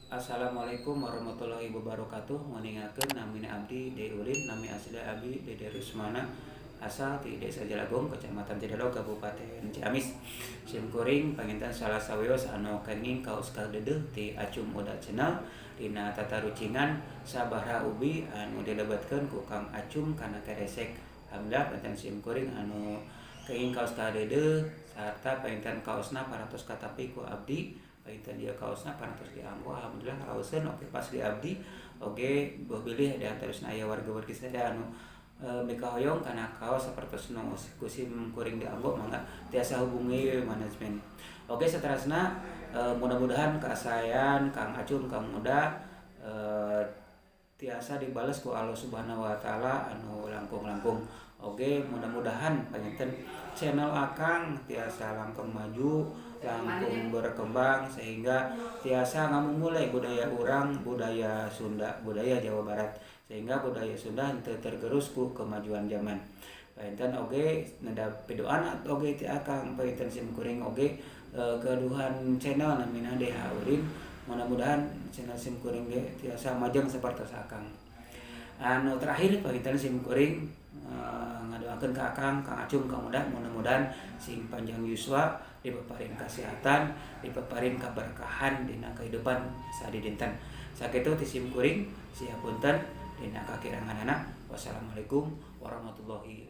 Assalamualaikum warahmatullahi wabarakatuh. Nguningakeun, namina abdi De Ulin, nami asli abdi Dede Rusmana, asal ti Desa Jelagong, Kecamatan Cidadog, Kabupaten Ciamis. Sim kuring panginten salah sawios anu kenging kaos kadeudeuh ti Acum Uda Channel dina tatarucingan sabaraha ubi anu dilebetkeun ku Kang Acum kana keresek. Alhamdulillah, panginten sim kuring anu kenging kaos kadeudeuh sarta panginten kaosna parantos katapi ku abdi. Panginten ieu kaosna parantos dianggo, alhamdulillah raoseun oge pas di abdi oge. Boh bilih di antawisna aya warga-wargi sadaya anu mikahoyong kana kaos sapertos nu ku sim kuring dianggo, mangga tiasa hubungi manajemen. Oke, saterasna mudah-mudahan kasaean Kang Acum, Kang Uda tiasa dibales ku Allah Subhanahu wa Taala anu langkung-langkung. Oke, mudah-mudahan panginten channel Akang tiasa langkung maju, langkung berkembang, sehingga tiasa ngamumule budaya urang, budaya Sunda, budaya Jawa Barat, sehingga budaya Sunda henteu tergerus ku kemajuan zaman. Panginten oge neda piduana oge ti Akang. Panginten sim kuring oge gaduhan channel namina DH Ulin. Mudah-mudahan channel sim kuring ge tiasa majeng sapertos Akang. Anu terakhir, panginten sim kuring ngadoakeun ka Akang, Kang Acum, Kang Uda, mudah-mudahan sing panjang yuswa, dipaparin kesehatan, dipaparin keberkahan dina kehidupan sadidinten. Sakitu ti sim kuring, sih punten dina kakiranganana. Wassalamualaikum warahmatullahi.